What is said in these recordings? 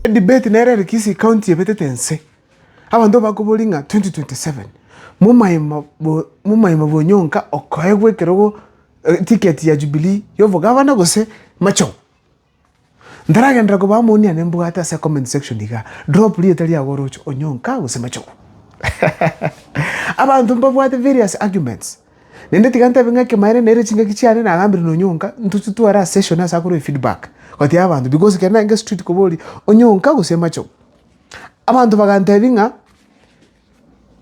Edebate nere ere Kisii county ebetete nse, abanto bakoboria ng'a 2027 momaima bo momaima bonyonka okoegwa ekerogo eticket ya Jubilee ya obogavana gose machogu. Ntaragenderera kobaa maoni ane mbwate ase comment section igaa, drop rieta riago oroche onyonka gose machogu. Abanto mbabwate various arguments, naende tiga ntebe ng'a ekemanyererio nere chingaki chiane nagambire na onyonka, intwe totware a session ase akorwa efeedback, gotebia abanto because ekero narenge street koboria onyonka gose machogu, abanto bagantebia ng'a.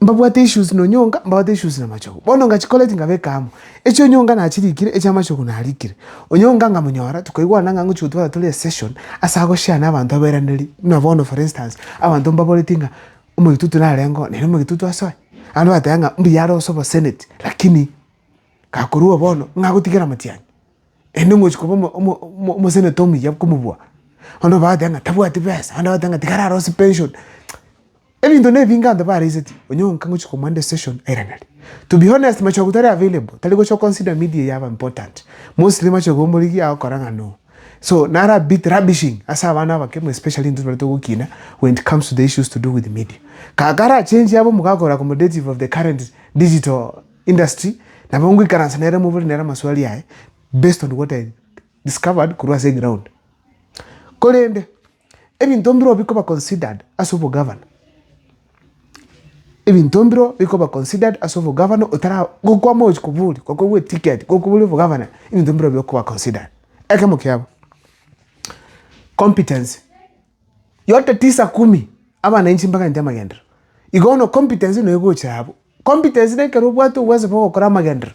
Mbabwate issues na onyonga, mbabwate issues na machogu. Bono ngachicollect nkabeka amo, echia onyonga nachirikire, echia amachogu narikire. Onyonga nkamonyora, tokaigwana ng'a ngochia gotwara tore esession, ase agoshare na abanto abairaneria, buna bono for instance, abanto mbaboreti ng'a omoitutu narenge oo, nere omoitutu asoe? Abande bagateba ng'a mbuya are ase obosenate, lakini gakorwa bono ng'a agotigera amatiang'i, naende ngochi koba omo omo omo omoseneta omuya komobua. Abande bagateba ng'a tabwati besa, abande bagateba ng'a tiga ararosie pension. Ebinto nebinge abanto baraiseti, onyonka ngochia komoenda esession airaneri. To be honest machogu tari available, tari gocha consider media eye yaba important. Mostly machogu omorigi agokora ng'a no. So naro a bit rubbishing ase abana abake more especially intwe baria togokina when it comes to the issues to do with media. Kaka arachange abe omogaka ore accommodative of the current digital industry, nabo ngoikaransa nere mobori nere amaswali aye based on what I discovered korwa ase eground. Korende. Ebinto mbirobio bikoba considered ase obogavana, ebinto mbirobio bikoba considered ase obogavana otara gokwama gochia koboria gokoegwa eticket gokoboria obogavana, ebinto mbirobio bikoba considered. Ekemo kiabo, competence, yote tisa kumi abananchi mbagente amagenderero, igo bono competence noyo egocha abwo, competence na ekero obwate obuweso bwa gokora amagenderero.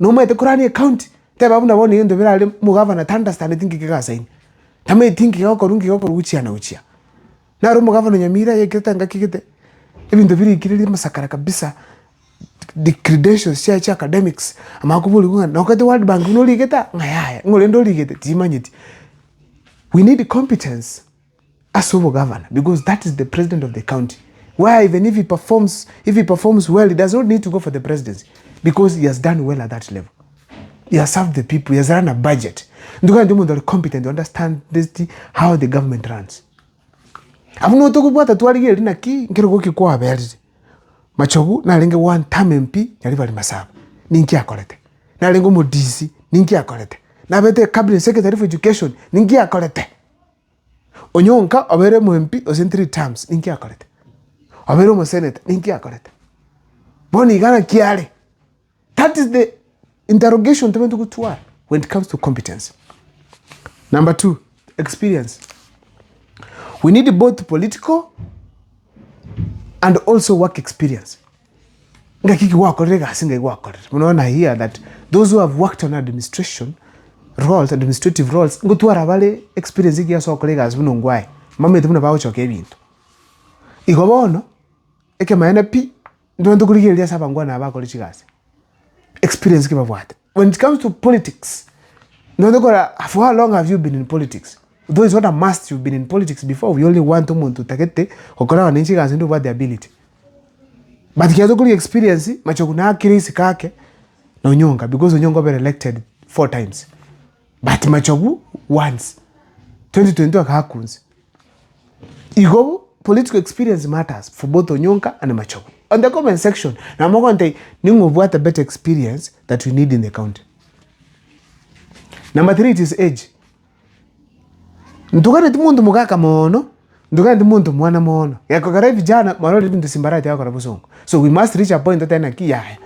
Nomanyete korania ecounty, teba buna bono egento birare omogavana ta understandeti nki kegasaini, tamanyeti nki gegokorwa nki gegokorwa gochia na gochia. Naro omogavana o Nyamira yaikete engaki gete, ebinto birikire rimasakara kabisa, the credentials chiaye chia academics, amanye koborigwa ng'a nokogete world bank buna origete aa, ng'a yaya, ng'a orende origete timanyeti. We need competence. ase obogavana because that is the president of the county where even if he performs if he performs well he does not need to go for the presidency because he has done well at that level he has served the people he has run a budget ntokanye omonto ore competent understand how the government runs abwo nigo tokobwata twarigereria naki nkerogo ki kwaberire Machogu narenge one term MP Nyaribari Masaba ninki akorete? Narenge omo DC ninki akorete? Nabete cabinet secretary for education ninki akorete? Onyonka obeire omo MP gose three terms ninki akorete? Obeire omoseneta ninki akorete? Bono iga naki are? That is the interrogation tobwenerete gotwara when it comes to competence. Number two, experience. We need both political and also work experience. Ngaki ki gwakorire egasi ngai gwakorire. Bono bono I hear that those who have worked on administration roles, administrative roles, ngotwara bare experience egiya ase ogokora egasi buna ongwae, mbamanyete buna bagochoka ebinto. Igo bono, ekemanyererio pi, ntobwenerete tokorigereria ase abangwana aba bakore chigasi, experience ki babwate. When it comes to politics, ntobwenerete korora for how long have you been in politics? Though it's not a must you've been in politics before, we only want omonto otagete gokora abananchi egasi naende obwate ability. But ekero tokorigia experience, machogu nakire isiko ake, na onyonka because onyonka obere elected four times, but machogu once, 2022 akakunsa. Igo political experience matters for both onyonka and machogu. On the comment section, nabo mogontebia ning'o obwate better experience that we need in the county. Number three it is age. Ntoganeti monto mogaka moono, ntoganeti monto mwana moono, gekogera evijana mwarorire ebinto simbarati agokora bosongo. So we must reach a point totebe naki yaya,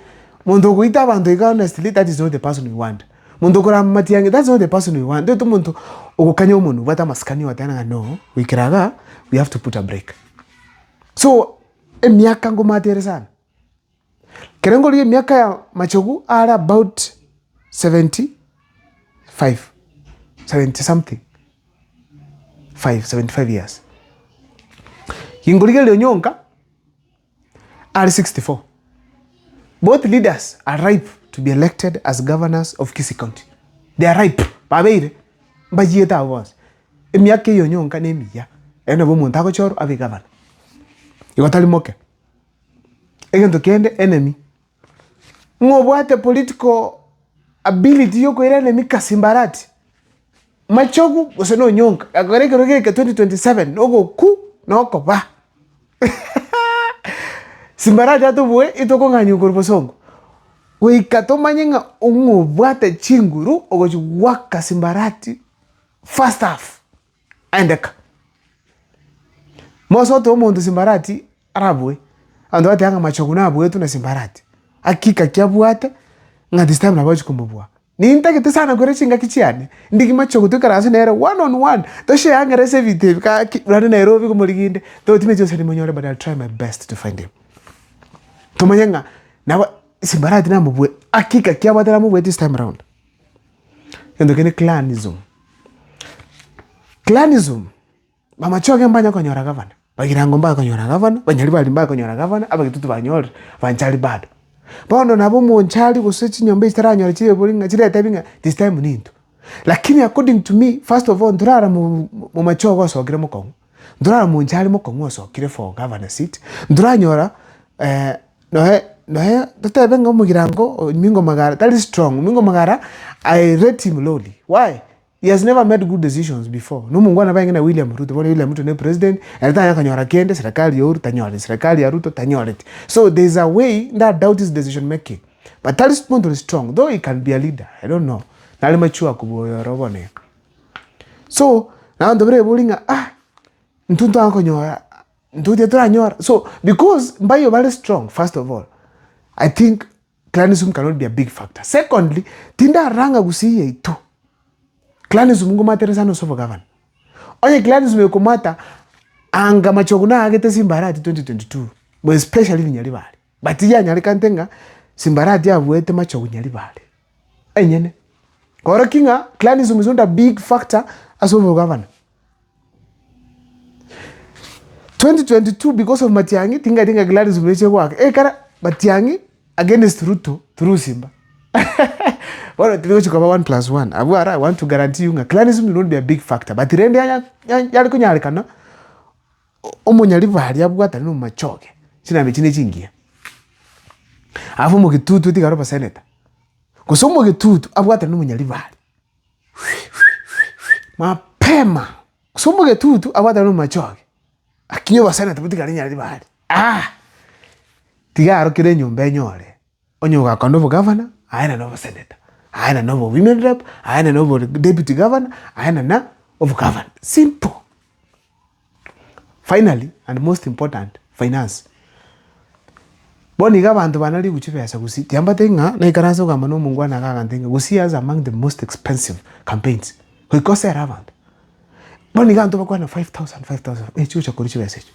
monto ogoita abanto iga honestly that is not the person we want. Monto okorama matiang'i that's not the person we want. Toete omonto ogokanya omonwe obwate amasikani ogoteba ng'a no, goikera igaa we have to put a break. So emiaka ngomate ere sana. Ekero nkorigia emiaka ya machogu are about 75, 70 something, five, 75 years. Ginkorigereria onyonka, are 64. Both leaders are ripe to be elected as governors of Kisii County. They are ripe, babeire, mbachiete abwo bonsi. Emiaka eye onyonka na emiya, ere nabo omonto agochorwa abe governor. Igo tari moke. Egento kende enemy, ng'a obwate political ability yokoira enemy kasimbarati. Machogu gose na Onyonka, gakora ekero geke 2027 na ogoku na okoba. Simbarati atobue itokong'anywa korwa bosongo. Goika tomanye ng'a ong'o obwate chinguru ogochi goaka Simbarati first half aendeka. Mosote omonto Simbarati arabue, abanto bateba ng'a Machogu nabuetwe na Simbarati. Hakika ki abwate ng'a this time nabo agochi komobua. Nintagete sana koira chingaki chiane, ndigie Machogu toikaranse nere one on one, tosheangere ase ebinto ebi gaki naende Nairobi komorigia inde, though timanyeti gose nimonyore but I'll try my best to find him. Tomanye ng'a nabo Simbarati namobue, hakika ki abwate namobue this time round. Egento kende clanism, clanism. Bamachoge mbanye konyora gavana, Bagirango mbaye konyora gavana, Banyaribari mbaye konyora gavana, Abagitutu banyorire, Abanchari bado. Bono nabo omonchari gose chinyomba echi chitaranyora chirebori ng'a chiretebi ng'a this time nintwe. Lakini according to me, first of all ntorara mo momachoge osokire mokong'u, ntorara monchari mokong'u osokire for governor seat, ntoranyora noe noe totebe ng'a omogirango Omingo Magara tari strong, Omingo Magara I rate him lowly, why? He has never made good decisions before. Na omongwana baye ng'a na William Ruto, bono William Ruto ne president, ere tanya konyora kende, serikali ya Uhuru tanyoreti, serikali ya Ruto tanyoreti. So there is a way nda doubt his decision making. But tari monto ore strong, though he can be a leader, I don't know. Nare mature kobua oyo ore bono iga. So, na abanto barebori ng'a ah, intwe ntwakonyora, intwe titoranyora. So, because mbayo bare strong first of all, I think Clanism cannot be a big factor. Secondly, tindarora ng'a gusii yaito clanism nkomatere sana ase obogavana. Onye clanism ekomata anga machogu naagete Simbarati 2022 more especially Nyaribari. But yanyarekanete ng'a Simbarati abuete machogu Nyaribari enyene. Korokia ng'a clanism is not a big factor ase obogavana. 2022 because of Matiang'i tingati ng'a Gladys Mbeche goaka ekara Matiang'i against Ruto through Simba bono tiri gochi koba one plus one abwo aro I want to guarantee you ng'a clanism will not be a big factor but rende yanya yare konyarekana omonyaribari abwatane na omomachoge chinamba echi ne chingiya. Alafu omogetutu otigare obosenator, gose omogetutu abwatane na omonyaribari. Mapema, gose omogetutu abwatane na omomachoge, lakini oboseneta botigare nyaribari ah! Tiga aro kera enyomba enyore, onye ogakwana obogavana, aye na oboseneta, aye na obo women rep, aye na obo deputy governor, aye na obogavana, simple. Finally and most important, finance. Bono iga abanto banarigwe chibesa gusii, tiambateti ng'a naikaranse kogamba na omongwana iga agantebia ng'a gusii has among the most expensive campaigns, goika osere abanto. Bono iga abanto bakwana 5000, 5000, eh chigocha korwa chibesa echio.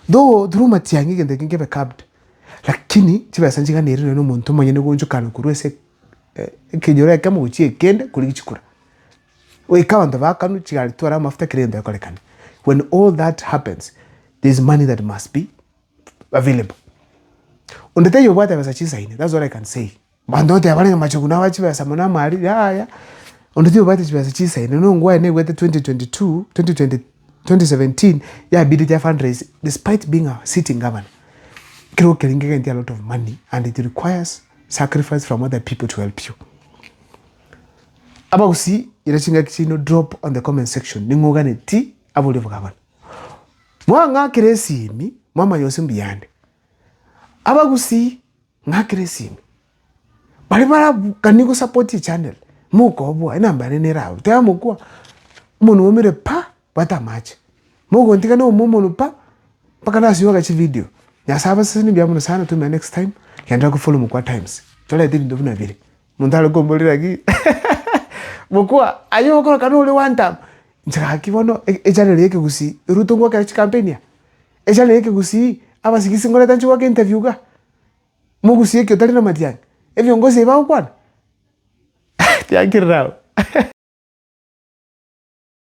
Though through matiang'i egento ekio nkebe capped, lakini chibesa nchiganeire nonye na omonto omonyene goonchokana korwa ase ekenyoro ekemo gochia ekende korigia chikura. Goika abanto bakanwe chigari tware amafuta kera egento gekorekane. When all that happens, there is money that must be available. Onde taiyo obwate besa chisaine, that's what I can say. Abanto goteba bare ng'a machogu nabae chibesa mono amari, yaya, onde taiyo obwate chibesa chisaine, no ngwaye naigwete 2022, 2020, 2017, yabidete ya fundraise despite being a sitting governor. Ekero keria nkegentia a lot of money and it requires sacrifice from other people to help you. Abagusii ira chingaki chiaino drop on the comment section ning'o oganeti aborie obogabana. Mwang'akera esimi mwamanya gose mbuyande. Abagusii ng'akera esimi baria baraganie gosupport echannel mokoboa enamba yane nere abwo teba mokwa omonwe omire pa bwata amache mogontiga na omo omonwe pa mpaka nasiyoka chivideo. Nyasaye abasesenie mbuya mono sana tomanye next time genderera kofollow mokwa times torete ebinto buna bire. Monto are komborera ki? Mokwa, aye ogokoroka nore one term. Inche gaki bono e- echannel ya ekegusii, Ruto ngwakera chikampeni aa? Echannel ya ekegusii, abasigisi nkoreta nche goaka interview igaa? Mogusii eki otari na matiang'i, ebiongozi ebi bagokwana? Tiankerera abwo.